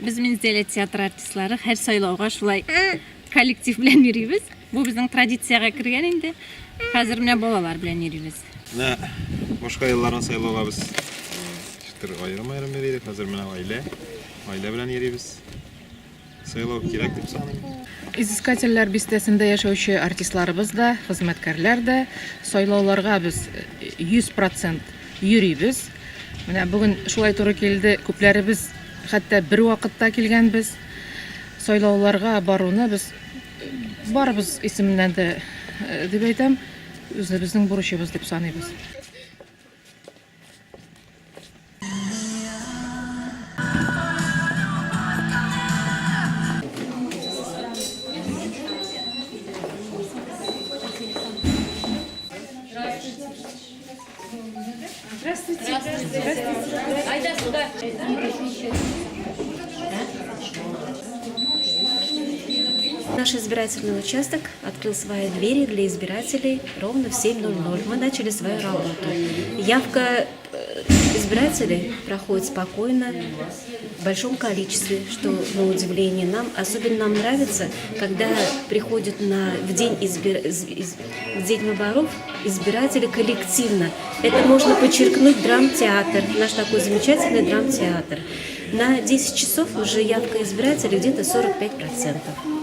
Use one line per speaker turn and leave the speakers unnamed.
Без Минзәлә театры артистлары һәр сайлауга шулай коллектив белән йөрибез. Бу безнең традициягә кергән инде. Хәзер менә балалар белән йөрибез.
Менә башка елларны сайлауга без ничектер аерым-аерым йөри идек. Хәзер менә гаилә, гаилә белән йөрибез. Сайлау кирәк дип саныйм.
Изыскательләр бистәсендә яшәүче артистларыбыз да, хезмәткәрләр дә сайлауларга без 100 процент йөрибез. Менә бүген шулай туры килде, күпләребез хәтта бер вакытта килгәнбез. Сайлауларга баруны без барыбыз исеменнән дә дип әйтәм, үзебезнең бурычыбыз дип саныйбыз.
Здравствуйте. Здравствуйте. Айда сюда.
Наш избирательный участок открыл свои двери для избирателей ровно в 7:00. Мы начали свою работу. Явка э, избирателей проходит спокойно, в большом количестве, что на удивление нам. Особенно нам нравится, когда приходят на, в, день избир, из, в день выборов избиратели коллективно. Это можно подчеркнуть драмтеатр, наш такой замечательный драмтеатр. На 10 часов уже явка избирателей где-то 45%.